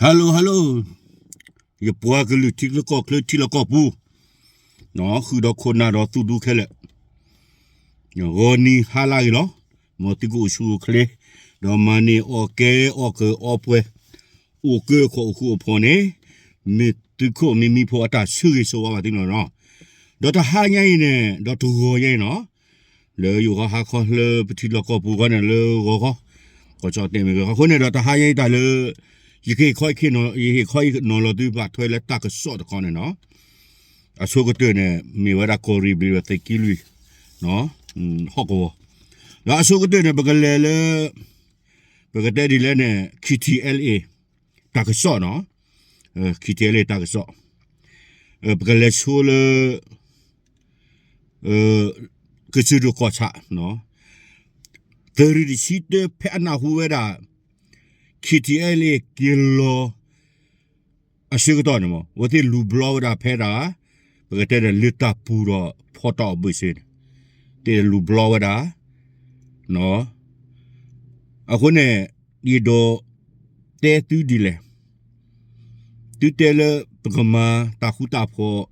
Hello hello, ယပှၤကလုာ်ထံချၢကီၢ်ချၢထံလီၢ်ကီၢ်ပူၤ, ဃုာ်ဒီးခိၣ်နၢ်ဒီးသူၣ်ဒူခဲလၢာ်, ဂီၤနံၤဟါလၢအဂ့ၤလီၤ. မ်သုကအိၣ်ဆူၣ်အိၣ်ချ့, ဒီးမၤန့ၢ်အီၣ်ကဲအီၣ်ကၢအီပှဲၤ, အိၣ်ကၢခိၣ်အိၣ်ဃူအိၣ်ဖိးန့ၣ်, မ့ၢ်သုးခိၣ်မ့ၢ်မံဖိအတၢ်ဆၢဂ့ၤဆိဝါဘၣ်သုန့ၣ်လီၤ. ဒီးတဟါညါအံၤန့ၣ် ဒီးတဂီၤညါအံၤနီၤ, လၢယအိၣ်ဟီဟါခီလၢပထံလီၢ်ကီၢ်ပူၤခီန့ၣ် လၢဂီၤခီ, ကီၢ်ကၠီၣ်တဲာ်မ့ၢ်ဂ့ၤ, အဃိန့ၣ်ဒီးတဟါညါအံၤတၢ်လၢ ယကဟ့ၣ်ခီ, ယဟ့ၣ်ခီအံၤနီၤလီၤသုဘၣ်ထွဲလၢတၢ်ကစီၣ်တခီန့ၣ်နီၤ, အဆိကတၢၢ်န့ၣ် မ့ၢ်ဝဲဒၣ်ကီၢ်ရ့ၣ်ဘျံးဒီးသုးက့လွံၢ် ဟီၣ်ကဝီၤ, ဒီးအဆိကတၢၢ်န့ၣ် ပကလဲၤလၢ ပကတဲဒ်လဲၣ်န့ၣ် KTLA တၢ်ကစီၣ်နီၤ, KTLA တၢ်ကစီၣ်, ပကလဲၤဆိလၢ ကစၢၢ်ဒိၣ်ကီၢ်ဆၣ်, သုးရ့ၣ်တဆံတၢ ဖဲအနၢ်ဟူဝဲဒၣ် KTLA က့ၤလီၤ အဆၢကတီၢ်န့ၣ်မ့ၢ် အဝဲသ့ၣ်လူၤဘျီဝဲဒၣ်ဖဲဒၣ် ပကတဲဒၣ်လၢတၢ်ပူၤဒီးဖီၣ်တီၢ်အဘၢၣ်စၢၤန့ၣ်, သ့ၣ်လူၤဘျီဝဲဒၣ်, အဃိန့ၣ် ယအဲၣ်ဒိးတဲသုဒ်လဲၣ်, သုတဲလၢပကမၤတၢ်ဃူတၢ်ဖိး,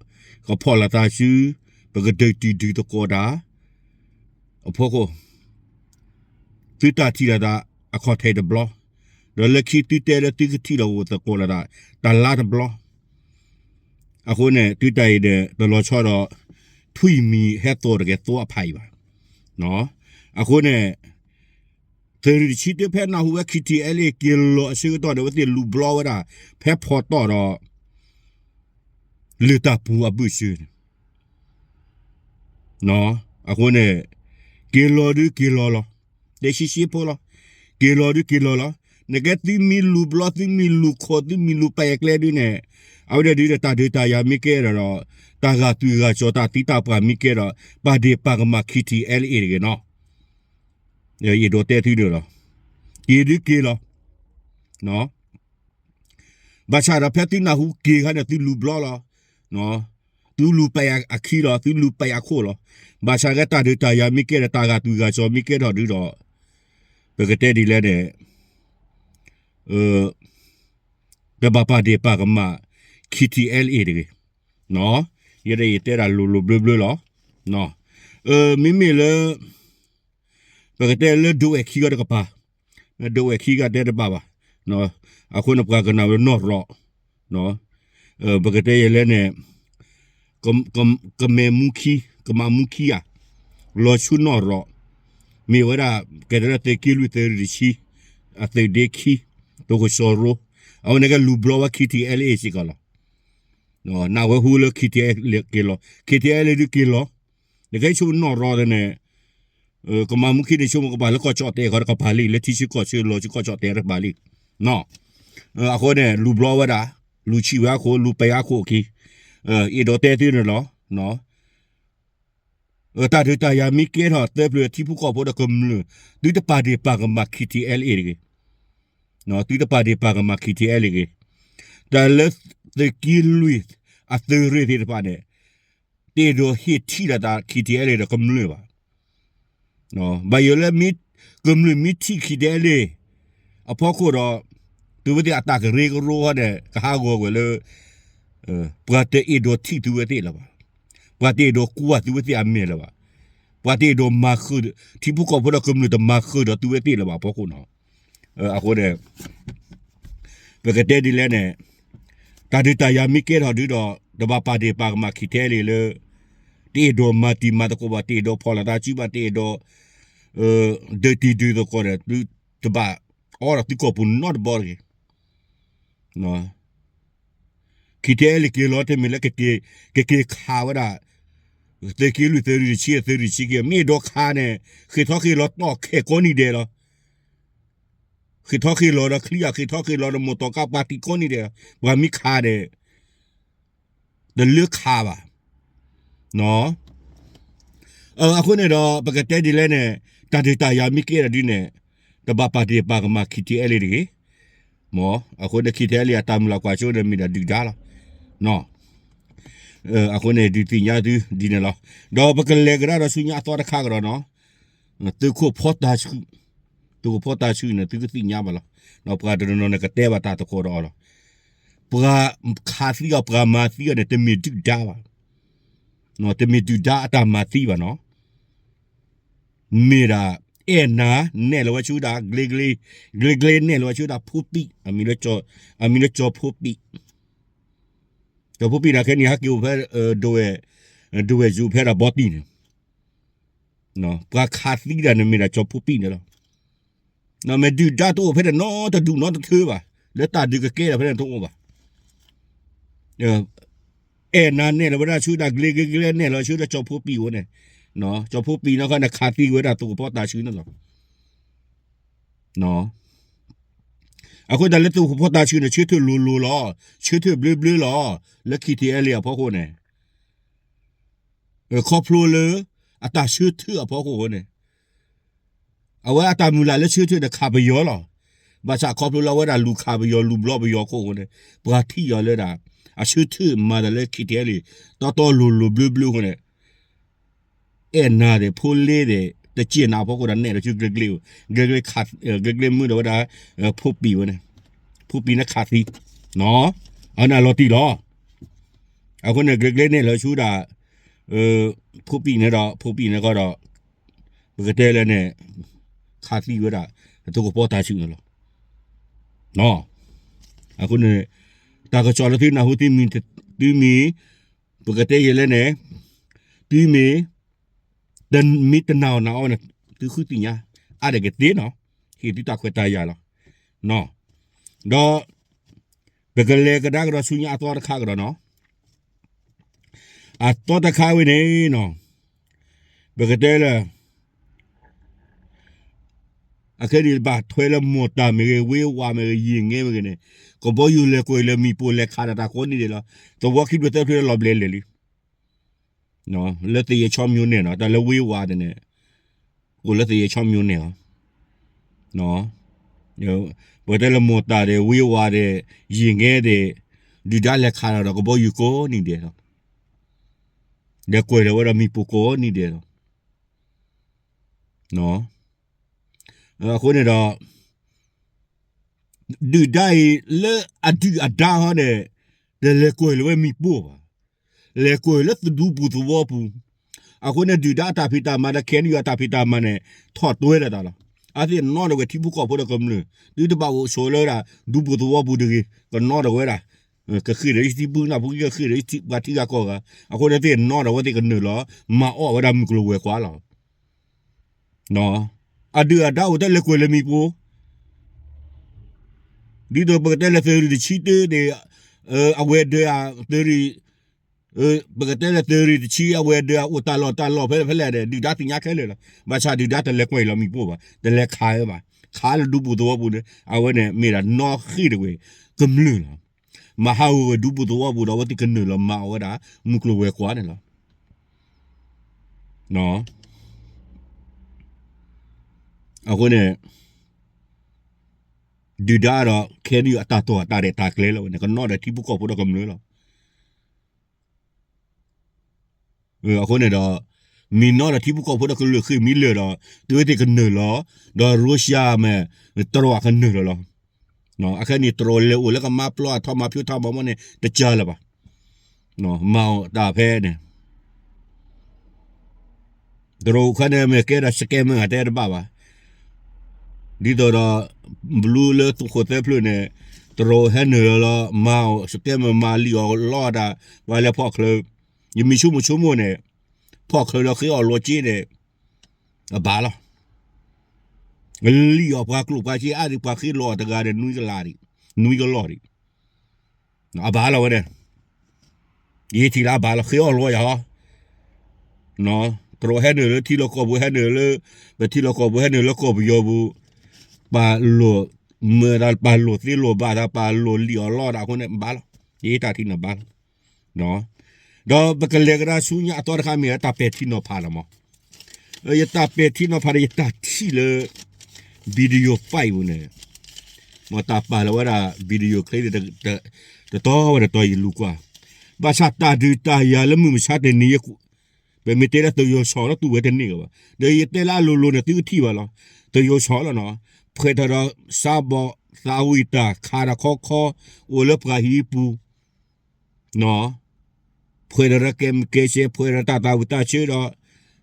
ကဖီၣ်လိာ်သးစု, ပကဒုးတံၢ်ဒုးသကိးတၢ် အဖီခိၣ် သုတၢ်ထံၣ်လိာ်သးအခီၣ်ထံးတဘျီ, ဒီးလၢခံသုတဲလၢသုကထံၣ်လိာ်သကိးလိာ်သး တလါတဘျီ, အဃိန့ၣ် သုတၢ်အံၤဒီး တလီၤဆီဒီး ထွံၣ်မံၤဟဲသီၣ်တဂဲၤသီအဖးအံၤဘၣ်. အဃိန့ၣ် သုးရ့ၣ်တဆံတၢ ဖဲနၢ်ဟူဝဲ KTLA က့ၤလီၤအဆၢကတီၢ်ဒီး အဝဲသ့ၣ်လူၤဘျီဝဲဒၣ် ဖဲဖီၣ်တီၢ်ဒီး လၢတၢ်ပူၤအဘၢၣ်စၢၤန့ၣ် အဃိန့ၣ် က့ၤလီၤဒုးက့ၤလီၤလီၤ. တဲရှဲရှဲဖိလီၤ. က့ၤလီၤဒုးက့ၤလီၤလီၤ. နကဲသုမ့ၢ်လူၤဘျီ သုမ့ၢ်လူၤခိၣ် သုမ့ၢ်လူၤပာ်အကျဲဒုးန့ၣ်, အဝဲဒၣ်ဒုးဒီးတၢ်ဒုးတၢ်ယၤမ့ၢ်ကဲဒီး, တၢ်ဂာ်သွံၣ်ဂာ်စီၤတၢ်သံတၢ်ပှၢ်မ့ၢ်ကဲဒီး, ပာ်ဒ့ၣ်ပာ်ကမၣ် KTLA တဂ့ၤနီၤ. ယအဲၣ်ဒိးတဲသုန့ၣ်လီၤ. က့ၤဒုးက့ၤလီၤ. ဘၣ်ဆၣ်ဒီးဖဲသုနၢ်ဟူက့ၤခါန့ၣ် သုလူၤဘျီလီၤ. သုလူၤပာ်အခံလီၤ, သုလူၤပာ်အခိၣ်လီၤ. ဘၣ်ဆၣ်ကဲတၢ်ဒုးတၢ်ယၤမ့ၢ်ကဲဒီး တၢ်ဂာ်သွံၣ်ဂာ်စီၤမ့ၢ်ကဲထီၣ်ဒုးဒီး, ပကတဲဒ်လဲၣ်န့ၣ်, တဘၣ်ပာ်ဒ့ၣ်ပာ်ကမၣ် KTLA တဂ့ၤ. ယဲဒၣ်ယတဲဒၣ်လိၤလိၤဘျၢဘျၢလီၤ. မ့မ့ၢ်လၢ ပကတဲလၢဒိးဝဲၢ်ခံဂၤတကပၤ, ဒိးဝဲၢ်ခံဂၤတဲတဘၣ်ဘၣ်. အဃိန့ၣ်ပှၤကနၣ်ဝဲနီၢ်ရီး, ပကတဲယဲလဲၣ်န့ၣ်, ကမဲာ်မူခံ, ကမၤမူခံဧါ, လီၤဆူနီၢ်ရီး, မ့ၢ်ဝဲဒၣ် ကဲထီၣ်လၢသုးက့လွံၢ်သုးရ့ၣ်တဆံ, အသုးဒ့ခံ, သုးကစီၤရိ, အဝဲန့ၣ်ကလူၤဘျီဝဲ KTLA စ့ၢ်ကီးလီၤ. နၢ်ဝဲဟူလၢ KTLA က့ၤလီၤ, KTLA ဒုးက့ၤလီၤ. နကဲဆိကမိၣ်နီၢ်ရီးန့ၣ်, ကမၤမူခံန့ၣ် ဆိကမိၣ်ကဘၣ်လၢကီၢ်ကၠီၣ်တဲာ်ဃီတကပၤလံ, လၢထံဆၢကီၢ်ဆၢလီၤဆူကီၢ်ကၠီၣ်တဲာ်တကပၤလံ. အဃိန့ၣ် လူၤဘျီဝဲဒၣ်, လူၤဆံးဝဲအခိၣ်, လူၤပာ်အခိၣ်အခံ, အဲၣ်ဒိးတဲသုန့ၣ်လီၤ. တၢ်ဒုးတၢ်ယၤမ့ၢ်ကဲထီၣ်သၢဖျၢၣ်ထံဖိကီၢ်ဖိဒီးကမျၢၢ်, သုတပာ်ဒ့ၣ်ပာ်ကမၣ် KTLA တဂ့ၤ. သုတပာ်ဒ့ၣ်ပာ်ကမၣ် KTLA တဂ့ၤ. တၢ်လၢသုးက့လွံၢ်အသုးရ့ၣ်သ့ၣ်တဖၣ်န့ၣ်, တအဲၣ်ဒိးဟ့ၣ်ထံၣ်လိာ်သး KTLA ဒီးကမျၢၢ်ဘၣ်. ဘၣ်ယိၣ်လၢ ကမျၢၢ်မ့ၢ်ထံၣ် KTLA အဖီခိၣ်ဒီး, သုဝဲသ့ၣ်အတၢ်ကရၢကရိန့ၣ် ကဟးဂီၤကွံာ်လၢ ပှၤတအဲၣ်ဒိးထံၣ်သုဝဲသ့ၣ်လၢၤဘၣ်. ပှၤတအဲၣ်ဒိးကွၢ်သုဝဲသ့ၣ်အမဲာ်လၢၤဘၣ်. ပှၤတအဲၣ်ဒိးမၤဃုာ်, ထံဖိကီၢ်ဖိဒီးကမျၢၢ်တမၤဃုာ်ဒီးသုဝဲသ့ၣ်လၢၤဘၣ်အဖီခိၣ်နီၤ. အဃိန့ၣ် ပကတဲဒ်လဲၣ်န့ၣ်, တၢ်ဒုးတၢ်ယၤမ့ၢ်ကဲထီၣ်ဒုးဒီး တဘၣ်ပာ်ဒ့ၣ်ပာ်ကမၣ် KTLA လၢ တအဲၣ်ဒိးမၤတံၤမၤသကိးဘၣ်, တအဲၣ်ဒိးဖီၣ်လိာ်သးစုဘၣ်, တအဲၣ်ဒိး ဒုးတံၤဒုးသကိးဒီး သုတဘၣ်အီဒီးသုကီၢ်ပူၤနီတဘီတဂ့ၤ. KTLA က့ၤလီၤတမ့ၢ်လၢ ကက့ၤခးဝဲဒၣ် သုးက့လွံၢ်သုးရ့ၣ်တဆံ သုးရ့ၣ်တဆံက့ၤ, မ့ၢ်အဲၣ်ဒိးခးန့ၣ် ဃ့ၢ်ထီၣ်ဃ့ၢ်လီၤတီၢ်ခဲကိးနံၤဒဲးလီၤ. ဃ့ၢ်ထီၣ်ဃ့ၢ်လီၤဒီးချံဧါ, ဃ့ၢ်ထီၣ်ဃ့ၢ်လီၤဒီး မိၢ်တီၤကါပှၤတံၤကိးနံၤဒဲး, ပှၤမ့ၢ်ခးန့ၣ် တလၢခးဘၣ်. အဃိန့ၣ်ဒီး ပကတဲဒ်လဲၣ်န့ၣ်, တၢ်ဒုးတၢ်ယၤမ့ၢ်ကဲထီၣ်ဒုးန့ၣ်, တဘၣ်ပာ်ဒ့ၣ်ပာ်ကမၣ် KTLA တဂ့ၤ. မ့ၢ်အဃိန့ၣ် KTLA အတၢ်မုၢ်လၢ်ကွၢ်စိန့ၣ် မ့ၢ်ဒၣ်ဒုၣ်ဒါလီၤ. အဃိန့ၣ် ဒုးသ့ၣ်ညါသုဒ်န့ၣ်လီၤ. ဒီးပကလဲၤကဒါဒီးဆူညါအသီတခါကဒီးနီၤ, သုးခိၣ်ဖီတၢ်ဆှုၣ်, သုးခိၣ်ဖီတၢ်ဆှုၣ်န့ၣ် သုကသ့ၣ်ညါဘၣ်လီၤ. ပှၤတနီၤနီၤန့ၣ် ကတဲဘၣ်တၢ်သကိးဒီးအီၤလီၤ. ပှၤခးသံအီၤ ပှၤမၤသံအီၤန့ၣ် တမ့ၢ်ဒုၣ်ဒါဘၣ်. တမ့ၢ်ဒုၣ်ဒါအတၢ်မၤသံဘၣ်နီၤ. မ့ၢ်ဒၣ် အဲၣ်နၤနဲၣ်လီၤဝဲဆူဒၣ် ကျ့ကျ့, ကျ့ကျ့နဲၣ်လီၤဝဲဆူဒၣ်ဖိပံး, အမံၤလၢကၠီၤဖိပံး, ကၠီၤဖိပံးန့ၣ် ခဲနံၤဟဲက့ၤအိၣ်ဖဲ ဒဝဲၢ်, ဒဝဲၢ်ယိၤဖဲဒၣ်ဘီတံၢ်န့ၣ် ပှၤခးသံဒၣ်န့ၣ်မ့ၢ်ဒၣ်ကၠီၤဖိပံးန့ၣ်လီၤ. မ့ၢ်ဒုၣ်ဒါတအိၣ်ဖဲန့ၣ်နီတဒူၣ်နီတထၢဘၣ်, လၢတၢ်ဒုးကကဲထီၣ်ဖဲန့ၣ်တအိၣ်ဘၣ်. အဲၣ်နၤနဲၣ်လီၤဝဲဒၣ်ဆူဒၣ် ကျ့ကျ့ကျ့နဲၣ်လီၤဆူဒၣ်ကၠီၤဖိပံးအအိၣ်န့ၣ်, ကၠီၤဖိပံးန့ၣ်ခီန့ၣ် ခးသံဝဲဒၣ်သုးခိၣ်ဖီတၤဆှုန့ၣ်လီၤ. အဃိသတးလၢသုးခိၣ်ဖီတၤဆှုန့ၣ် ဆၢထၢၣ်လိၤလိၤလီၤ, ဆၢထၢၣ်ဘျၢဘျၢလီၤ, လၢ ခံထံအဲလ့ၣ် အဖီခိၣ်န့ၣ် ခီဖျိလၢ အတၢ်ဆၢထၢၣ်အဖီခိၣ်အဃိန့ၣ်, အဝဲအတၢ်မုၢ်လၢ်လၢဆၢထၢၣ်န့ၣ် ခးပယီၤလီၤ. ဘၣ်ဆၣ်ခီဖျိလၢအဝဲဒၣ်လူၤခးပယီၤ လူၤဘျီပယီၤအဃိန့ၣ်, ပှၤထံၣ်အီၤလၢဒၣ် အဆၢထၢၣ်မၤတၢ်လၢ ခံထံအဲလ့ၣ် တီတီလိၤလိၤဘျၢဘျၢအဃိန့ၣ်, အဲၣ်နၤဒီး ဖိလ့ဒီး တစ့ၢ်နၤအဖီခိၣ်ဒီး နဲၣ်ဒီးဆူကျ့ကျ့, ကျ့ကျ့, ကျ့ကျ့မုၢ်ဒီးဝဲဒၣ် ဖိပံးဝဲန့ၣ်, ဖိပံးန့ၣ်ခးသံ, အန့ၣ်အလီၤတံၢ်လီၤ. အဃိန့ၣ် ကျ့ကျ့နဲၣ်လီၤဆူဒၣ် ဖိပံးန့ၣ်ဒီး ဖိပံးန့ၣ်ဃီဒီး ပကတဲလၢန့ၣ် ခးသံဝဲဒၣ် သုးခိၣ်ဖီတၤဆှုန့ၣ်လီၤ. အဃိန့ၣ် တၢ်ကစီၣ်လၢသုနၢ်ဟူသုမံၤ, သုမံၤ, ပကတဲယဲလၢန့ၣ်, သုမ့ၢ်, မ့ၢ်တနာ်အီၤနာ်အီၤန့ၣ် သုဃုသ့ၣ်ညါ, အါဒၣ်ကသ့နီၤ, ဟ့ၣ်သုတၢ်ခွဲးတၢ်ယာ်လီၤ. ဒီး ပကလဲၤကဒါကဒီးဆူညါအသီတခါကဒီးနီၤ. အသီတခါဝဲန့ၣ်နီၤ, ပကတဲလၢ အခဲဒ်ဘၣ်ထွဲလၢမိၢ်တၢ်မ့ၢ်ဂ့ၤ, ဝ့ဝါမ့ၢ်ဂ့ၤ, ယံာ်ငဲမ့ၢ်ဂ့ၤန့ၣ်, ကဘီယူၤလဲၤကွံာ်လၢမ့ၣ်ပိၢ်လဲၤခးဒီးတၢ်ကိးနံၤဒဲးလီၤ. သဝီခံဖျၢၣ်သၢဖျၢၣ်လီၤဘျဲးလဲၣ်လံ လၢသယဲးဆီမျိုးနယ်နီၤ, တၢ်လၢဝ့ဝါန့ၣ်န့ၣ်, အိၣ်လၢသယဲးဆီမျိုးနယ်လီၤ. ပကတဲလၢမိၢ်တၢ်ဒီး ဝ့ဝါဒီး ယံာ်ငဲဒီး ဒုၣ်ဒါလဲၤခးဒီး ကဘီယူၤကိးနံၤဒဲးလီၤ. လဲၤကွံာ်လီၤဝဲဒီးမ့ၣ်ပိၢ်ကိးနံၤဒဲးလီၤ. အဃိန့ၣ်ဒီး ဒုၣ်ဒါအံၤလၢအဒုၣ်အဒါဟီန့ၣ် တလဲၤကွံာ်လီၤဝဲမ့ၣ်ပိၢ်ဘၣ်, လဲၤကွံာ်လၢဒူပူၤသဝီပူၤ. အဃိန့ၣ် ဒုၣ်ဒါအတၢ်ဖံးတၢ်မၤဒီး ခဲနံၣ်အတၢ်ဖံးတၢ်မၤန့ၣ် ထီၣ်တွဲဒီးတၢ်လီၤ. အသ့ၣ်နီၣ်ဒီးဝဲထံဖိကီၢ်ဖိဒီးကမျၢၢ်, သုတဘၣ်အိၣ်ဆိးလၢဒၣ် ဒူပူၤသဝီပူၤတဂ့ၤ, ကနီၣ်ဒီးဝဲဒၣ် ကဃ့ၢ်ဒီးယထံပူၤနၢ်ပူၤ ကဃ့ၢ်ဒီးယထံပှၤထံဂၤကီၢ်ဂၤ, အဃိန့ၣ်သ့ၣ်နီၣ်ဒီးဝဲသ့ၣ် ကနုာ်လီၤ မၤအီၣ်ဝဲဒၣ်မုၢ်ကျိၤဝဲၤကွာ်လီၤ. အဒုၣ်အဒါအိၣ်တလဲၤကွံာ်လၢမ့ၣ်ပိၢ်, ဒ်သိးပကတဲလၢသုးရ့ၣ်တဆံတၢန့ၣ်, အဝဲၤဒၢး, ပကတဲလၢသုးရ့ၣ်တဆံ အဝဲၤဒၢးအိၣ်တၢ်လီၢ်တၢ်လီၢ်ဖဲလဲၣ်ဖဲလဲၣ်ဒီး ဒုၣ်ဒါသ့ၣ်ညါခဲလၢာ်လီၤ. ဘၣ်ဆၣ်ဒုၣ်ဒါတလဲၤကွံာ်လီၤမ့ၣ်ပိၢ်ဘၣ်, တလဲၤခးဝဲဘၣ်, ခးလၢဒူပူၤသဝီပူၤန့ၣ် အဝဲန့ၣ်မ့ၢ်ဒၣ်နီၣ်ဃ့ၢ်တဝဲ ကမျၢၢ်လီၤ. မၤဟးဂီၤဝဲဒူပူၤသဝီပူၤဒီး အဝဲသ့ၣ်ကနုာ်လီၤမၤအီၣ်ဝဲဒၣ် မုၢ်ကျိၤဝဲၤကွာ်န့ၣ်လီၤ. အဃိန့ၣ် ဒုၣ်ဒါဒီး ခဲနံၣ်အတၢ်တိာ်အတၢ်ရဲၣ်တၢ်ကျဲၤလီၤဝဲန့ၣ် ကနီၣ်ဒီးထံဖိကီၢ်ဖိဒီးကမျၢၢ်လီၤ. အဃိန့ၣ်ဒီး မ့ၢ်နီၣ်ဒီးထံဖိကီၢ်ဖိဒီးကမျၢၢ်ဃ့ၢ်မ့ၢ်လၢာ်ဒီး သုဝဲသ့ၣ်ကနုာ်လီၤ, ဒီးရၢၡါမ့ၢ် တရူးအကနုာ်လီၤလီၤ. အခဲနံၣ်တရူးလဲၤအိၣ်လၢကမါပျီအထီမၤဖၠိထီမၤမီၢ်န့ၣ် တကၢလၢၤဘၣ်. မၤအီၣ်တၢ်ဖဲန့ၣ် တရူးခဲန့ၣ်မ့ၢ်ကဲဒၣ် scammer တဲတဘၣ်ဘၣ်. ဒ်သိးဒီး ဘျုးလၢသုးခိၣ်သၢဖျၢၣ်န့ၣ် တရူးဟဲနုာ်လီၤလီၤ မၤအီၣ် scammer မၤလံာ်အီၣ်လီအီၣ်တၢ် ပှၤလဲၤဖီၣ်ချၢ, ယမ့ၢ်ဆိကမိၣ်ဆိကမိၣ်န့ၣ် ဖီၣ်ချၢလီၤဃ့အီၣ်လီၤစ့န့ၣ် အဘၣ်လီၤ. လံာ်အီၣ်ပှၤကျိၣ်ပှၤစ့အါဒံး ပှၤဃ့လီၤအီၣ်တဂၤဒီး နွံကလးဒံး, နွံကလီၢ်ဒံး အဘၣ်လီၤဝဲန့ၣ်, ယထံၣ်လၢအဘၣ်လီၤ ဃ့အီၣ်လီၤယၤဟီ, တရူးဟဲနုာ်လၢထံလီၢ်ကီၢ်ပူၤ ဟဲနုာ်လၢ ပထံလီၢ်ကီၢ်ပူၤ ဟဲနုာ်လၢကီၢ်ပယီၤပူၤ, ပာ်လိာ်မုာ်သး ပာ်လိာ်သ့လိာ်ဘၣ်သး ပာ်လိာ်လံာ်အီၣ်လီအီၣ်တၢ်အဃိန့ၣ် ဘၣ်လီၤ, ယတၢ်ထံၣ်န့ၣ်ဘၣ်လီၤ. ဒီးပကလဲၤကဒါဆူညါအသီတခါမ့ၢ် တၢ်ပဲာ်ထံနီၤဖးလီၤမး, ယတၢ်ပဲာ်ထံနီၤဖးဒီး ယတၢ်ထံၣ်လၢ video file ပူၤန့ၣ်, မ်တၢ်ပာ်လီၤဝဲဒၣ် video clip တတီၤဝဲတတီၤ ယလူၤကွၢ်, ဘၣ်ဆၣ်တၢ်ဒုးတၢ်ယၤလၢမုၢ်မဆါတနံၤ ပမ့ၢ်တဲလၢသုးယိၤဆီၣ်လီၤ တူၢ်ဝဲတန့ၢ်ကဘၣ်. ဒီးယတဲလၢအလိၤလိၤန့ၣ် သုကထံၣ်ဘၣ်လီၤ. သုးယိၤဆီၣ်လီၤနီၤ, ဖှဲးထီၣ်ဒီး စးဘီး သးဝံၣ်တၢ်ခးတၢ်ခီခီ အိၣ်လၢပှၤဟံၣ်ပူၤ ဖှဲးဒီးကဲမုၢ်ကဲစဲး ဖှဲးဒီးတၢ်သးဝံၣ်တၢ်ဆၢဒီး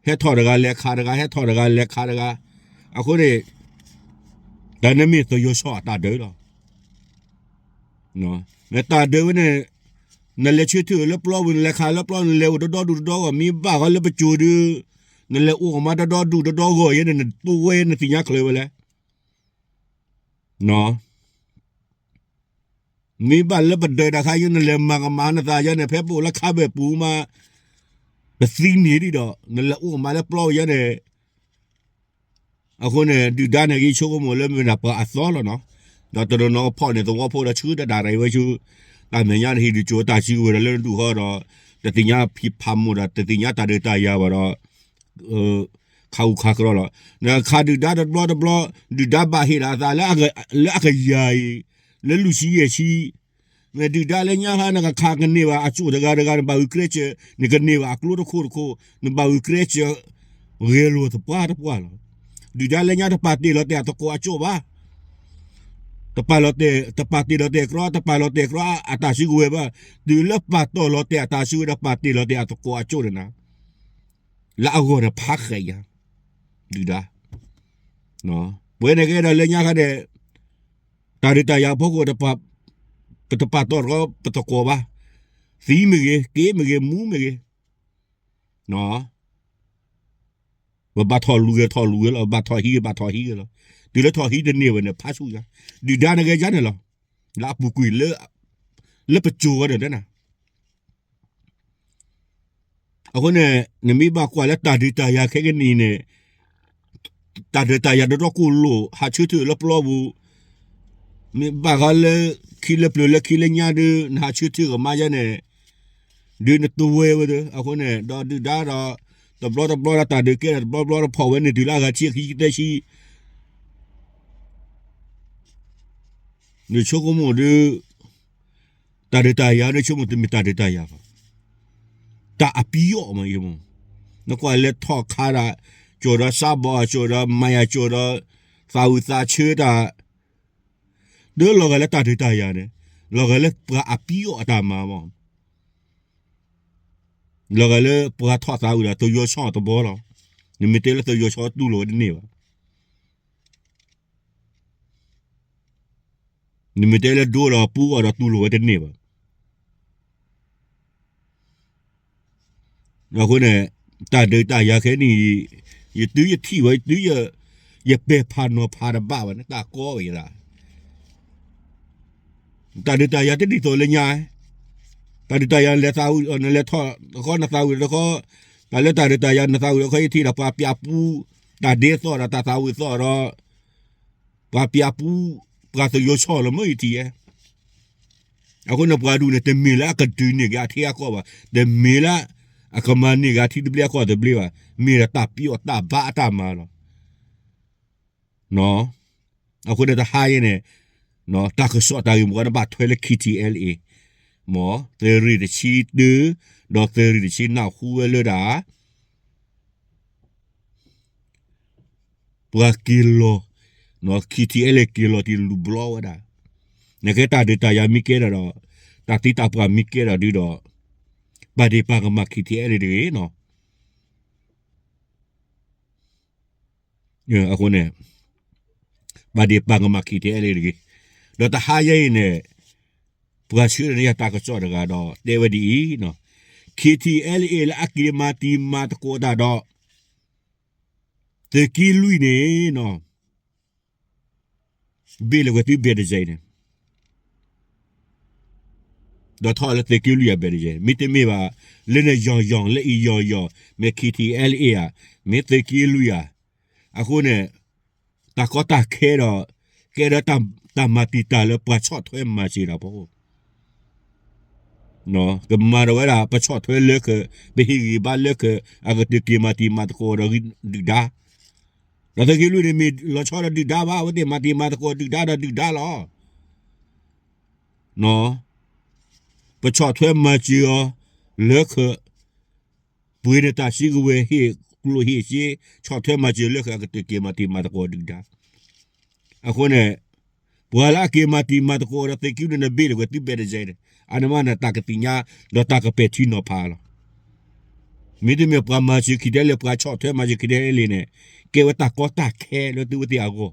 ဟဲထီၣ်တဂၤလဲၤခးတဂၤ ဟဲထီၣ်တဂၤလဲၤခးတဂၤ, အဃိန့ၣ် တၢ်န့ၣ်မ့ၢ်သယီၤဆီၣ်အတၢ်ဒုးလီၤ. မ့ၢ်တၢ်ဒုးဝဲန့ၣ် နလဲၤဆၢထၢၣ်လၢပျီပူၤ နလဲၤခးလၢပျီ နလဲၤအိၣ်တဒီဒူၣ်တဒီဂီၢ် မ့ၢ်ဘၣ်ဃီလၢပစိၤဒုး နလဲၤအိၣ်ကမါတဒီဒူၣ်တဒီဂီၢ်ယဲန့ၣ် နတိဝဲနသ့ၣ်ညါချုးဝဲလဲၣ် မ့ၢ်ဘၣ်လၢပဒၢးတၢ်ခါယဲ နလဲၤမၤကမၤနသးယဲန့ၣ် ဖဲပအိၣ်လၢခါဘၢၣ်ပူၤမး ပသံန့ၢ်ဒံးဒီး နလဲၤအိၣ်ကမါလၢပျီယဲန့ၣ် အဃိန့ၣ် ဒုၣ်ဒါန့ၣ် ယဆိကမိၣ်လၢမ့ၢ်ဒၣ်ပှၤအသီလီၤနီၤ, ဒီးတနီၤနီၤဖီၣ်န့ၢ်သဝီဖိဒီးဆှၢတၢ်ဒၣ်ရံၣ်ဝဲဆူ တၢ်မဲာ်ညါတဟံၣ်ဒုးကၠိတၢ်စုကဝဲၤဒီးလၢနဒူၣ်ဃီဒီး တသ့ၣ်ညါဖံးဖးမိၢ်ဒီး တသ့ၣ်ညါတၢ်ဒုးတၢ်ယၤဘၣ်ဒီး ခးအူခးကြီလီၤ. နခးဒုၣ်ဒါတဘျီတဘျီ ဒုၣ်ဒါဘၣ်ဟ့ၣ်ဒီးအသးလၢ လၢအကယၤအံၤ လၢလွံၢ်ဆံယဲၢ်ဆံ မ့ၢ်ဒုၣ်ဒါလၢညါဟါ နကခးကန့ၢ်ဘၣ်အစိၣ်တဂၤတဂၤ နဘၣ်ဂုာ်ကျဲးစၢး နကန့ၢ်ဘၣ်အကျိတခိၣ်တခိၣ် နဘၣ်ဂုာ်ကျဲးစၢး ဂဲၤလိာ်သပှၢ်တပှၢ်လီၤ. ဒုၣ်ဒါလၢညါတပာ်တ့ၢ်လီၤတဲာ်အသကိးအစိၣ်ဘၣ်. တပာ်လီၤတဲာ် တပာ်တ့ၢ်လီၤတဲာ်ကြီ တပာ်လီၤတဲာ်ကြီအတၢ်စုကဝဲၤဘၣ်. တုၤလၢပာ်တီၢ်လီၤတဲာ်အတၢ်စုကဝဲၤဒီး ပာ်တ့ၢ်လီၤတဲာ်အသကိးအစိၣ်န့ၣ်နၤ လၢအဂီၢ်န့ၣ်ဖးဃဲးယၤ ဒုၣ်ဒါ ပဝဲန့ၣ်ကဲဒီးလၢညါခါန့ၣ် တၢ်ဒုးတၢ်ယၤဖီခိၣ် ပတပာ်တီၢ်ရီပသကိးဘၣ်. သံမ့ၢ်ဂ့ၤ, က့မ့ၢ်ဂ့ၤ, မူမ့ၢ်ဂ့ၤ, ပဘၣ်ထီၣ်လူၤဂ့ၤထီၣ်လူၤဂ့ၤလီၤ, ပဘၣ်ထီၣ်ဟံးဂ့ၤဘၣ်ထီၣ်ဟံးဂ့ၤလီၤ. တုၤလၢထီၣ်ဟံးတန့ၢ်ဝဲန့ၣ် ဖးဆူၣ်ယၤ, ဒုၣ်ဒါန့ၣ်ဂ့ၤယၤန့ၣ်လီၤ. လၢအပူၤကွံာ်လၢ လၢပစိၤဝဲန့ၣ် အဃိန့ၣ် နမ့ၢ်ဘၣ်ကွၢ်လၢတၢ်ဒုးတၢ်ယၤခဲကနံၣ်န့ၣ် တၢ်ဒုးတၢ်ယၤဒီးဒီကိၣ်လိၣ် ဟးဆၢထၢၣ်လၢပျီပူၤ, မ့ၢ်ဘၣ်ဃီလၢခံလၢပျၢၤလၢခံလၢညါဒုး နဟးဆၢထၢၣ်ကမါယဲန့ၣ် ဒုးနတဝဲဝဲဒၣ် အဃိန့ၣ် ဒီးဒုၣ်ဒါဒီး တဘျီတဘျီဒီးတၢ်ဒုးကဲဒီးတဘျီဘျီဒီးဖီၣ်ဝဲန့ၣ်တုၤလၢအဂၤဆံအခံဆံသၢဆံ နဆိကမိၣ်ဒုး တၢ်ဒုးတၢ်ယၤ နဆိကမိၣ်တမ့ၢ်တၢ်ဒုးတၢ်ယၤဘၣ်. တၢ်အပံအီၣ်မးအံၤမး, နကွၢ်လၢထီၣ်ခါဒၣ် ကၠိၣ်ဒီးစးဘီၣ် ကၠိၣ်ဒီးမၤယၤ ကၠိၣ်ဒီး သးဝံၣ်သးဆၢတၢ် ဒ်လီၤဂာ်လၢတၢ်ဒုးတၢ်ယၤန့ၣ် လီၤဂာ်လၢပှၤအပံအီၣ်အတၢ်မၤမး, လီၤဂာ်လၢပှၤထီၣ်သးဝံၣ်ဒီးသယီၤဆီၣ်တဘီလီၤ. နမ့ၢ်တဲလၢသယီၤဆီၣ်တူၢ်လိာ်ဝဲတန့ၢ်ဘၣ်. နမ့ၢ်တဲလၢဒိဒီးပူအီၣ်ဒီးတူၢ်လိာ်ဝဲတန့ၢ်ဘၣ်. အဃိန့ၣ် တၢ်ဒုးတၢ်ယၤခဲနံၣ် ယတုၤယထံၣ်ဝဲ ယတုၤယ ယပဲာ်ဖးနီၤဖးတဘၣ်ဘၣ်န့ၣ် တၢ်ကီဝဲယသး တၢ်ဒုးတၢ်ယၤတဒ်သိးလၢညါ, တၢ်ဒုးတၢ်ယၤနလဲၤသးဝံၣ် နလဲၤထီၣ်တခီ နသးဝံၣ်တခီ, တၢ်လၢတၢ်ဒုးတၢ်ယၤ နသးဝံၣ်တခီ ယထံၣ်ဒီးပှၤပျးပူ တၢ်ဒ့သီၣ်ဒီးတၢ်သးဝံၣ်သီၣ်ဒီး ပှၤပျးပူ ပှၤသယီၤဆီၣ်လီၤမ့ၢ်ယထံၣ်ဧါ. အဃိန့ၣ် ပှၤဒူၣ်န့ၣ် တမ့ၢ်လၢအကဒုးန့ၢ်က့ၤအထံအကီၢ်ဘၣ်, တမ့ၢ်လၢအကမၤန့ၢ်က့ၤအထံသဘျ့အကီၢ်သဘျ့ဘၣ်, မ့ၢ်ဒီးတၢ်ပံအီၣ်တၢ်ဘါအတၢ်မၤလီၤ. အဃိန့ၣ် တဟါအံၤန့ၣ် တၢ်ကစီၣ်တၢ်ဂ့ၢ်မိၢ်ပှၢ်န့ၣ် ဘၣ်ထွဲလၢ K T L A မ့ၢ် သုးရ့ၣ်တဆံတၢ ဒီးသုးရ့ၣ်တဆံနၢ်ဟူဝဲလၢဒၣ် ပှၤက့ၤလီၤ, K T L A က့ၤလီၤတံၢ်လူၤဘျီဝဲဒၣ်, နကဲတၢ်ဒုးတၢ်ယၤမ့ၢ်ကဲဒီးဒီး တၢ်သံတၢ်ပှၢ်မ့ၢ်ကဲဒီးဒုးဒီး ပာ်ဒ့ၣ်ပာ်ကမၣ် K T L A တဂ့ၤနီၤ. အဃိန့ၣ် ပာ်ဒ့ၣ်ပာ်ကမၣ် K T L A တဂ့ၤ, ဒီးတဟါယဲအံၤန့ၣ် ပှၤဆှၢန့ၢ်ယၤတၢ်ကစီၣ်တဂၤဒီး တဲဝဲဒ်အံၤနီၤ, K T L A လၢအက့ၤမၤတံၤမၤသကိးတၢ်ဒီး သုးက့လွံၢ်န့ၣ်နီၤ ဘ့ၣ်လၢဝဲသုးဘဲၣ်တစဲးန့ၣ် ဒီးထီၣ်လၢသုးက့လွံၢ်အဘဲၣ်တစဲး, မ့တမ့ၢ်ဘၣ် လၢန့ၣ်ယီၤယီၤ လၢအံၤယီၤယီၤ မ့ၢ် K T L A ဧါ, မ့ၢ်သုးက့လွံၢ်ဧါ. အဃိန့ၣ် တၢ်ကီတၢ်ခဲဒီး ကဲဒီးတၢ်မၤတံာ်တာ်လၢပှၤဆီၣ်ထွဲမၤစၢၤတၢ်ဖိ ကမၤဒီးဝဲဒၣ် ပဆီၣ်ထွဲလၢခၢး ပဟ့ၣ်ဂံၢ်ဘါလၢခၢး အကတၢၢ်က့ၤမၤတံၤမၤသကိးဒီးဒုၣ်ဒါ, ဒီးသုးက့လွံၢ်န့ၣ်မ့ၢ်လီၤဆီဒီးဒုၣ်ဒါဘၣ်, အဝဲသ့ၣ်မၤတံၤမၤသကိးဒုၣ်ဒါဒီးဒုၣ်ဒါလီၤ. ပဆီၣ်ထွဲမၤစၢၤအီၤလၢခၢး, ပှ့ၤန့ၢ်တၢ်စုကဝဲၤ ဟ့ၣ်ကျိၣ်ဟ့ၣ်စ့, ဆီၣ်ထွဲမၤစၢၤလၢခၢး အကတၢၢ်က့ၤမၤတံၤမၤသကိးဒုၣ်ဒါ. အဃိန့ၣ် ပှၤလၢအက့ၤမၤတံၤမၤသကိးဒီးသုးက့လွံၢ်န့ၣ် ဘ့ၣ်လၢကွဲၤသုးဘဲၣ်တယဲၢ်န့ၣ် အန့ၣ်မးန့ၣ် တၢ်ကသ့ၣ်ညါ ဒီးတၢ်ကပဲာ်ထံနီၤဖးလီၤ. မ့တမ့ၢ်ပှၤမၤစၢၤ ခံဒဲးလၢ ပှၤဆီၣ်ထွဲမၤစၢၤ ခံဒဲးလၢန့ၣ် ကဲဝဲတၢ်ကီတၢ်ခဲလၢသုဝဲသ့ၣ်အဂီၢ်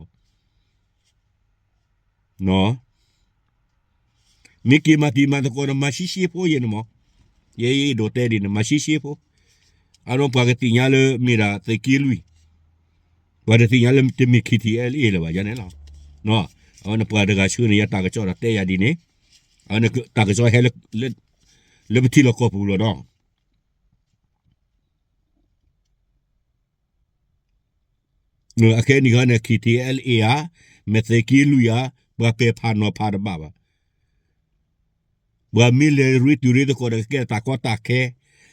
မ့ၢ်က့ၤမၤတံၤမၤသကိးဒီးမၤရှဲရှဲဖိယဲၢ်န့ၣ်မး, ယဲယအဲၣ်ဒိးတဲဒ်န့ၣ် မၤရှဲရှဲဖိ, အဒိပှၤကသ့ၣ်ညါလၢမ့ၢ်ဒၣ်သုးက့လွံၢ်, ပှၤတသ့ၣ်ညါလၢတမ့ၢ် ခံထံၣ်အဲလ်အ့ လၢၤဘၣ်ယဲန့ၣ်လီၤ. အဝဲန့ၣ်ပှၤတဂၤဆှၢန့ၢ်ယၤတၢ်ကစီၣ်ဒီးတဲယၤဒ်န့ၣ်, အဝဲန့ၣ်တၢ်ကစီၣ်ဟဲလၢ လၢပထံလီၢ်ကီၢ်ပူၤလီၤဒီး အခဲအံၤန့ၣ်ခီန့ၣ် ခံထံၣ်အဲလ်အ့ဧါ, မ့ၢ်သုးက့လွံၢ်ဧါ, ပှၤပဲာ်ဖးနီၤဖးတဘၣ်ဘၣ်. ပှၤမ့ၢ်လဲၤရ့တုၤရ့သကိးဒီး ကကဲထီၣ်တၢ်ကီတၢ်ခဲ,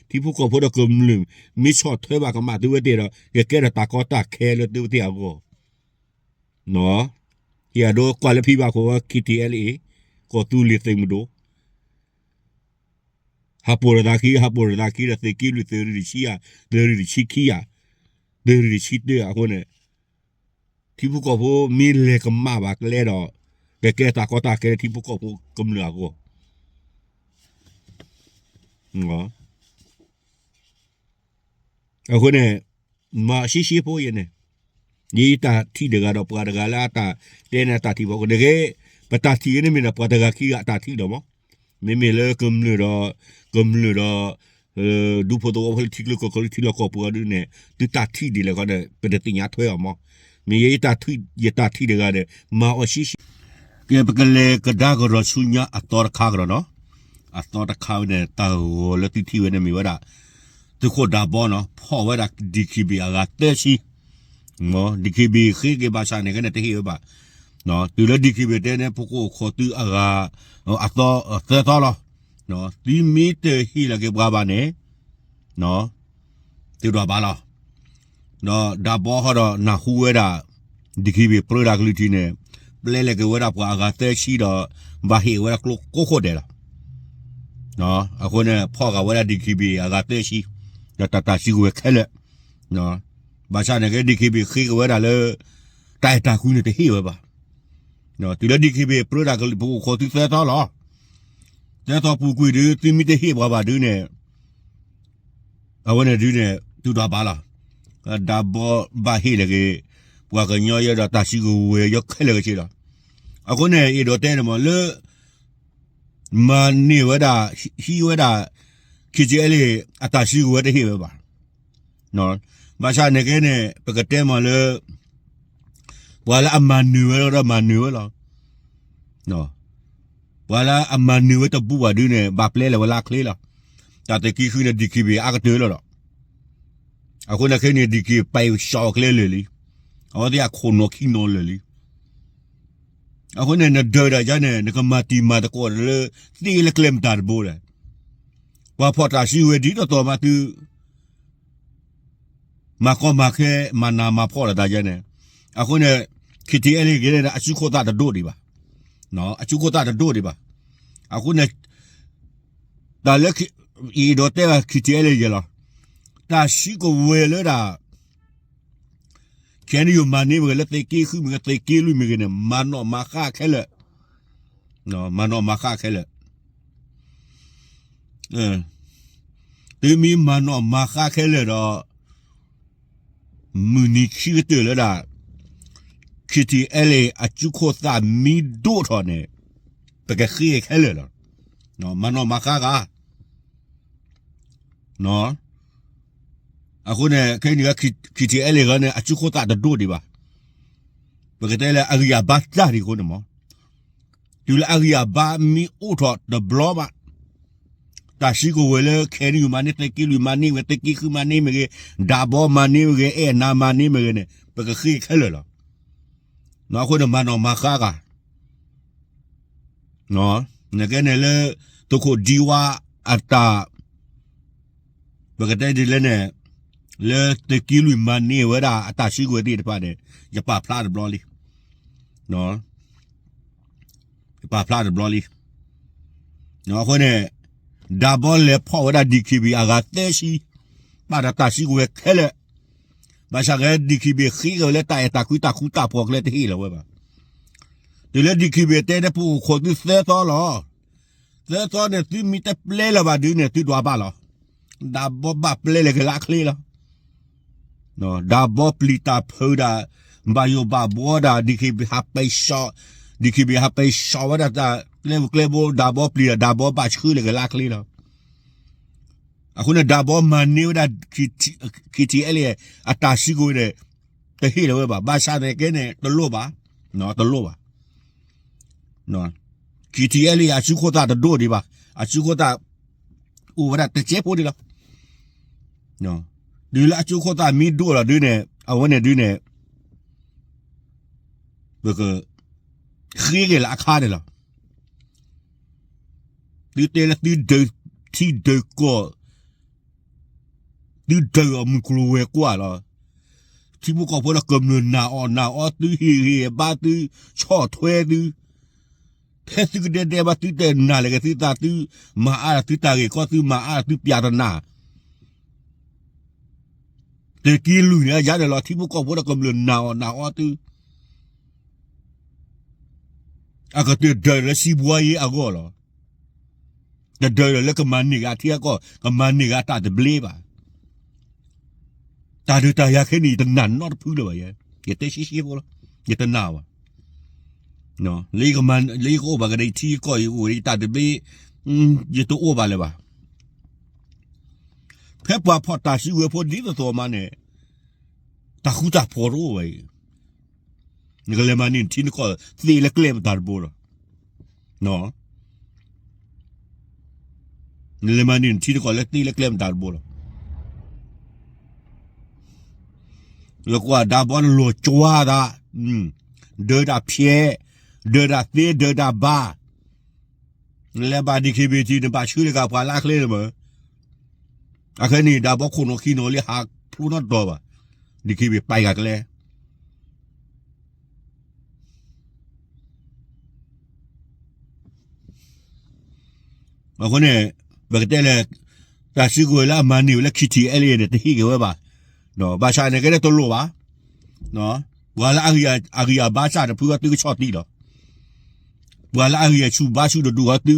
ထံဖိကီၢ်ဖိဒီးကမျၢၢ် မ့ၢ်ဆီၣ်ထွဲဘၣ်ကမၣ်သုဝဲသ့ၣ်ဒီး ကကဲထီၣ်တၢ်ကီတၢ်ခဲလၢသုဝဲသ့ၣ်အဂီၢ်. ဟ့ၣ်အဒိကွၢ်လၢဖံဘၣ်ခိၣ်ဝဲ ခံထံၣ်အဲလ်အ့, ကီၢ်သူလ့ၤသုးမုၢ်ဒိၣ် ဟးပိာ်လိာ်သးခံ ဟးပိာ်လိာ်သးခံဒီး သုးက့လွံၢ်သုးရ့ၣ်တဆံယဲၢ်, သုးရ့ၣ်တဆံခံယဲၢ်, သုးရ့ၣ်တဆံတၢအဃိန့ၣ်, ထံဖိကီၢ်ဖိမ့ၢ်လဲၤကမၣ်ဘၣ်ကျဲဒီး ကကဲတၢ်ကီတၢ်ခဲလၢထံဖိကီၢ်ဖိကမျၢၢ်အဂီၢ်. အဃိန့ၣ် မၤရှဲရှဲဖိယဲန့ၣ်, ယတၢ်ထံၣ်တဂၤဒီးပှၤတဂၤလၢအတၢ်တဲန့ၣ် အတၢ်ထံၣ်ဘၣ်အဃိန့ၣ်ဂ့ၤ, ပတၢ်ထံၣ်ဂ့ၤန့ၣ်မ့ၢ်ဒီး ပှၤတဂၤခံဂၤအတၢ်ထံၣ်လီၤမး. မ့မ့ၢ်လၢကမျၢၢ်ဒီး, ကမျၢၢ်ဒီး ဒူဖိသဝီဖိလၢထံချၢကီၢ်ချၢလၢထံလီၢ်ကီၢ်ပူၤအီၤဒ်န့ၣ် သုတၢ်ထံၣ်ဒ်လဲၣ်ခီဒီး ပတသ့ၣ်ညါထွဲအီၤမး. မ့ၢ်ယတၢ်ထံၣ် ယတၢ်ထံၣ်တဂၤဒီး မၤအီၤရှဲရှဲ. ကဲ ပကလဲၤကဒါကဒီးဆူညါအသီတခါကဒီးနီၤ. အသီတခါဝဲန့ၣ် တၢ်ဂီၤလၢသုထံၣ်ဝဲန့ၣ်မ့ၢ်ဝဲဒၣ် သုးခိၣ်ဒးဘီနီၤ ဖီၣ်ဝဲဒၣ် DKBA အဂၤသၢဆံ DKBA ဃ့က့ၤဘၣ်ဆၣ်န့ၣ်ကဲန့ၣ် တဟ့ၣ်ဝဲဘၣ်. တုၤလၢ DKBA တဲန့ၣ် ပကအိၣ်ခိးသုအဂၤ အသီ သၢသီလီၤ. သုမ့ၢ်တဟ့ၣ်လီၤက့ၤပှၤဘၣ်န့ၣ် သုဒွးဘၣ်လီၤ. ဒီးဒးဘီဃီဒီးနၢ်ဟူဝဲဒၣ် DKBA ပြၢတၢ်ကလုၢ်ထံးန့ၣ် ပျဲလဲၤက့ၤဝဲဒၣ်ပှၤအဂၤသၢဆံဒီး ဘၣ်ဟ့ၣ်ဝဲဒၣ်ကျိကိးခိၣ်ဒဲးလီၤ. အဃိန့ၣ် ဖီၣ်ဃာ်ဝဲဒၣ် DKBA အဂၤသၢဆံ ဒီးတၢ်တၢ်စုကဝဲၤခဲလၢာ် ဘၣ်ဆၣ်န့ၣ်ကဲ DKBA ဃ့က့ၤဝဲဒၣ်လၢ တၢ်အဲၣ်တၢ်ကွံန့ၣ်တဟ့ၣ်ဝဲဘၣ်. တုၤလၢ DKBA ပြၢတၢ်ကလုၢ် ပကအိၣ်ခိးသုသၢသီလီၤ. သၢသီပူၤကွံာ်ဒုး သုမ့ၢ်တဟ့ၣ်ပှၤဘၣ်ဒုးန့ၣ် အဝဲန့ၣ်ဒုးန့ၣ် သုဒွးဘၣ်လီၤ. ဒးဘီဘၣ်ဟ့ၣ်လၢက့ၤ ပှၤကညီယဲဒီးတၢ်စုကဝဲၤယဲခဲလၢာ်ကဆ့လီၤ. အဃိန့ၣ် အဲၣ်ဒိးတဲန့ၣ်မးလၢ မၤန့ၢ်ဝဲဒၣ် ဟံးဝဲဒၣ် KTLA အတၢ်စုကဝဲၤတဟ့ၣ်ဝဲဘၣ်. ဘၣ်ဆၣ်န့ၣ်ကဲန့ၣ် ပကတဲမးလၢ ပှၤလၢအမၤနၢၤဝဲဒီးမၤနၢၤဝဲလီၤ. ပှၤလၢအမၤနၢၤဝဲတဘူးဘၣ်ဒုးန့ၣ် ဘၣ်ပျဲလဲၤဝဲလၢအချ့လီၤ. တၢ်သုးက့ဃုန့ၣ် DKBA အါကတၢၢ်လီၤဒီး အဃိန့ၣ်ခဲအံၤန့ၣ် DKBA ပာ်စီၣ်အကျဲလၢာ်လံ. အဝဲသ့ၣ်အခိၣ်နီၤခံနီၤလၢာ်လံ. အဃိန့ၣ် နဒၢးဒၣ်ယါန့ၣ် နကမၤတံၤမၤသကိးလၢ သ့လၢကျဲမတၤတဘိလဲၣ်. ပှၤဖီၣ်တၢ်စုကဝဲၤဒ်သိးသိးမးသု မၤကီမၤခဲ မၤနးမၤဖှီၣ်လိာ်သးယါန့ၣ်. အဃိန့ၣ် KTLA က့ၤန့ၣ် အစုခိၣ်သၣ်တဒိၣ်ဒံးဘၣ်. အစုခိၣ်သၣ်တဒိၣ်ဒံးဘၣ်. အဃိန့ၣ် တၢ်လၢ ယအဲၣ်ဒိးတဲဘၣ် KTLA ယဲလီၤ. တၢ်စုကဝဲၤလၢဒၣ် KNU မၤန့ၢ်မ့ၢ်ဂ့ၤ လၢသုးက့ဃုမ့ၢ်ဂ့ၤ သုးက့လွံၢ်မ့ၢ်ဂ့ၤန့ၣ် မၤနီၣ်မၤဃါခဲလၢာ်, မၤနီၣ်မၤဃါခဲလၢာ်. သုမ့ၢ်မၤနီၣ်မၤဃါခဲလၢာ်ဒီး မုၢ်နံၤခံကတၢၢ်လၢဒၣ် KTLA အစုခိၣ်သၣ်မ့ၢ်ဒိၣ်ထီၣ်န့ၣ် ပကဃ့ခဲလၢာ်လီၤ. မၤနီၣ်မၤဃါဂၤ အဃိန့ၣ် ခဲအံၤန့ၣ် KTLA ဂၤန့ၣ် အစုခိၣ်သၣ်တဒိၣ်ဒံးဘၣ်. ပကတဲလၢအဂံၢ်အဘါတၢ်ဒံးအဃိန့ၣ်မး, တုၤလၢအဂံၢ်အဘါမ့ၢ်အိၣ်ထီၣ်တဘျီဘၣ်, တၢ်စုကဝဲၤလၢ KNU မၤန့ၢ် သုးက့လွံၢ်မၤန့ၢ်မ့ၢ်ဂ့ၤ သုးက့ဃုမၤန့ၢ်မ့ၢ်ဂ့ၤ ဒးဘီမၤန့ၢ်မ့ၢ်ဂ့ၤ အဲၣ်နၤမၤန့ၢ်မ့ၢ်ဂ့ၤန့ၣ် ပကဃ့ခဲလၢာ်လီၤ. အဃိန့ၣ် မၤနီၣ်မၤဃါဂၤ နကဲန့ၣ်လၢ သုးခိၣ်ဒံဝါအတၢ် ပကတဲဒ်လဲၣ်န့ၣ် လၢသုးက့လွံၢ်မၤန့ၢ်ဝဲဒၣ်အတၢ်စုကဝဲၤသ့ၣ်တဖၣ်န့ၣ် ယပာ်ဖျါတဘျီလံ. ယပာ်ဖျါတဘျီလံ. အဃိန့ၣ် ဒးဘီလဲၤဖီၣ်ဝဲဒၣ် DKBA အဂၤသၢဆံ ဘၣ်ဒီးတၢ်စုကဝဲၤခဲလၢာ် ဘၣ်ဆၣ်ကဲ DKBA ဃ့က့ၤဝဲလၢတၢ်အဲၣ်တၢ်ကွံတၢ်ဃူတၢ်ဖိးကျဲတဟ့ၣ်လီၤဝဲဘၣ်. တုၤလၢ DKBA တဲန့ၣ် ပအိၣ်ခိးသုသၢသီလီၤ. သၢသီန့ၣ် သုမ့ၢ်တပျဲလၢၤဘၣ်ဒုးန့ၣ် သုဒွးဘၣ်လီၤ. ဒၢဘီဘၣ်ပျဲလၢကလါချ့လီၤ. ဒၢဘီပျံၤတၢ်ဖုးဒၣ်, ဘၣ်ယိၣ်ဘၣ်ဘှီဒၣ်, DKBA ဟးပဲာ်စီၣ်, DKBA ဟးပဲာ်စီၣ်ဝဲဒၣ်တၢ်ကျဲပူၤကျဲဘိ, ဒၢဘီပျံၤဒီး ဒၢဘီဘၣ်ဆှၢလၢကလါချ့လီၤ. အဃိန့ၣ် ဒၢဘီမၤန့ၢ်ဝဲဒၣ် KTLA အတၢ်စုကဝဲၤန့ၣ် တဟ့ၣ်လၢၤဝဲဘၣ်. ဘၣ်ဆၣ်န့ၣ်ကဲန့ၣ် တလိၣ်ဘၣ်, တလိၣ်ဘၣ်. KTLA အစုခိၣ်သၣ်တဒိၣ်ဒံးဘၣ်. အစုခိၣ်သၣ် အိၣ်ဝဲဒၣ်တစဲးဖိဒံးလီၤ. တုၤလၢအစုခိၣ်သၣ်မ့ၢ်ဒိၣ်လီၤဒုးန့ၣ် အဝဲန့ၣ်ဒုးန့ၣ် ပက ဃ့က့ၤလၢအခါန့ၣ်လီၤ. သုတဲလၢသုဒုးထံဒုးကီၢ်, သုဒုးအမုၢ်ကျိၤဝဲၤကွာ်လီၤ. ထံဖိကီၢ်ဖိဒီးကမျၢၢ်နာ်အီၣ်နာ်အီသု, ဟ့ၣ်ဂံၢ်ဟ့ၣ်ဘါသု, ဆီၣ်ထွဲသု, ဖဲသုကဒဲဒဲဘၣ် သုတနာ်လၢက့ၤသုသး, သုမၤအါဒီးသုတၢ်ဂ့ၢ်ကီ, သုမၤအါဒီးသုပျၢ်တနၢ် သုးက့လွံၢ်န့ၣ် ယၤန့ၣ်လီၤ. ထံဖိကီၢ်ဖိဒီးကမျၢၢ်နာ်အီၣ်နာ်အီသု, အကတၢၢ်ဒုးလၢစံးဘှါယ့အဂီၢ်လီၤ. တဒုးလၢကမၤန့ၢ်က့ၤအထံအကီၢ်, ကမၤန့ၢ်က့ၤအတၢ်သဘျ့ဘၣ်. တၢ်ဒုးတၢ်ယၤခဲန့ၣ် ယတနာ်နီတဖုလၢၤဘၣ်. ယတဲရှဲရှဲဖိလီၤ, ယတနာ်ဘၣ်. လၢယကအိၣ်ဘၣ်ကဒီးယထံယကီၢ်, ယအိၣ်ဒီးယတၢ်သဘျ့, ယတအိၣ်ဘၣ်လၢၤဘၣ်. ဖဲပှၤဖီၣ်တၢ်စုကဝဲၤဖိဒ်သိးသိးမးန့ၣ်, တၢ်ဃူတၢ်ဖိးတအိၣ်ဘၣ်အံၤ, နကလဲၤမၤန့ၢ်နထံနကီၢ်သ့လၢကျဲမတၤတဘိလီၤ. နလဲၤမၤန့ၢ်နထံနကီၢ်လၢသ့လၢကျဲမတၤတဘိလီၤ. လၢကွၢ်ဒၢဘီနလီၤကွၢ်သး, ဒၢတၢ်ဖျဲး, ဒၢတၢ်သ့, ဒၢတၢ်ဘါ, နလဲၤဘၣ် DKBA နဘၣ်ဆှၢလၢကပှၤလၢအချ့လၢၤမး. အခဲန့ၣ် ဒၢဘီခိၣ်နီၤခံနီၤလံ ဟးဖျိနီတတီၤဘၣ်, DKBA ပာ်ဂၤကျဲ အဃိန့ၣ် ပကတဲလဲၣ်, တၢ်စုကဝဲၤလၢအမၤန့ၢ်ဝဲလၢ KTLA န့ၣ် တဟ့ၣ်က့ၤဝဲဘၣ်. ဘၣ်ဆၣ်န့ၣ်ကဲလၢတလိၣ်ဘၣ်. ပှၤလၢအဂံၢ်အဘါစၢ်တဖုအီၤသုကဆီၣ်သံလီၤ. ပှၤလၢအဂံၢ်အဆူၣ်ဘါဆူၣ်တဒူၣ်အီၤသု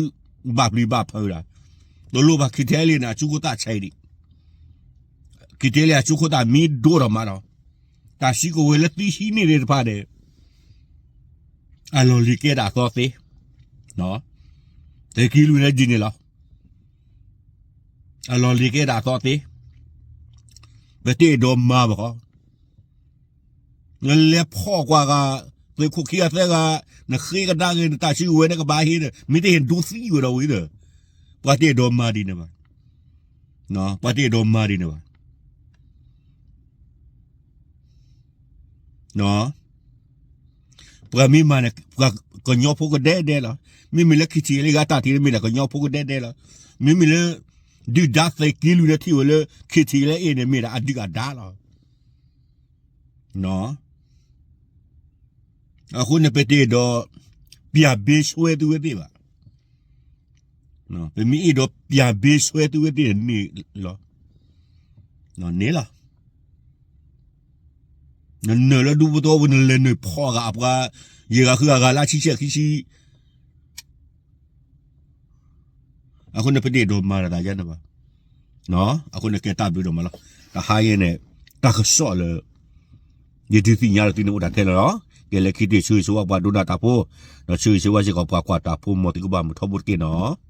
ဘၣ်ပျံၤဘၣ်ဖုးဒၣ်. တလိၣ်ဘၣ် KTLA န့ၣ် အစုခိၣ်သၣ်ဆဲးဒံး, KTLA အစုခိၣ်သၣ်မ့ၢ်ဒိၣ်ထီၣ်မးဒီး, တၢ်စုကဝဲၤလၢသုဟံးန့ၢ်သ့ၣ်တဖၣ်န့ၣ် အလီၢ်လံၤကဲဒၣ်အသီသ့, သုးက့လွံၢ်လၢဒ်န့ၣ်လီၤ. အလီၢ်လံၤကဲဒၣ်အသီသ့, ပတအဲၣ်ဒိးမၤဘၣ်ဃီ, နလဲၤဖီၣ်ကွၢ်ဂၤ, သုးခိၣ်ခံဂၤသၢဂၤ, နဃ့ကဒါက့ၤ နတၢ်စုကဝဲၤန့ၣ်ကဘၣ်ဟ့ၣ်ဒီး မ့ၢ်တဟ့ၣ်ဒိသံဝဲဒီးဝံၤဒီး, ပှၤတအဲၣ်ဒိးမၤဒ်န့ၣ်ဘၣ်. ပှၤတအဲၣ်ဒိးမၤဒ်န့ၣ်ဘၣ်. ပှၤမ့ၢ်မၤန့ၣ် ပှၤကညီဖိကဒဲဒဲလီၤ. မ့မ့ၢ်လၢ KTLA ဂၤတၢ်ထံၣ်န့ၣ်မ့ၢ်ဒၣ်ကညီဖိကဒဲဒဲလီၤ. မ့မ့ၢ်လၢ ဒုၣ်ဒါသုးက့လွံၢ်လၢထံၣ်ဝဲလၢ KTLA န့ၣ်မ့ၢ်ဒၣ်အဒုၣ်အဒါလီၤ. အဃိန့ၣ် ပတအဲၣ်ဒိး ပျၢ်ဘ့ဆွဲသုဝဲသ့ၣ်ဘၣ်. ပမ့ၢ်အဲၣ်ဒိးပျၢ်ဘ့ဆွဲသုဝဲသ့ၣ်န့ၣ်လီၤ. န့ၣ်လီၤ. နနၢၤလၢဒူဖိသဝီပူၤ နလဲၤနုာ်ဖီၣ်ဂၤအပှၤ, ယဲၢ်ဂၤဃုဂၤဂၤလၢဆံဆံခံဆံ အဃိန့ၣ် ပတအဲၣ်ဒိးမၤတၢ်ယါန့ၣ်ဘၣ်. အဃိန့ၣ် ကဲတၢ်ဘျုးဒိၣ်မးလီၤ. တဟါအံၤန့ၣ် တၢ်ကစီၣ်လၢ ယဒုးသ့ၣ်ညါလၢသုန့ၣ်အိၣ်တၢ်ထဲလီၤလီၤ. ကဲလၢခံတ့ၢ်ဆၢဂ့ၤဆၢဝါပှၤဒိကနၣ်တၢ်ဖိ, ဒီးဆၢဂ့ၤဆၢဝါစ့ၢ်ကီးပှၤကွၢ်တၢ်ဖိ မ်သုကဘၣ်မုာ်ထီဘိတက့ၢ်နီၤ.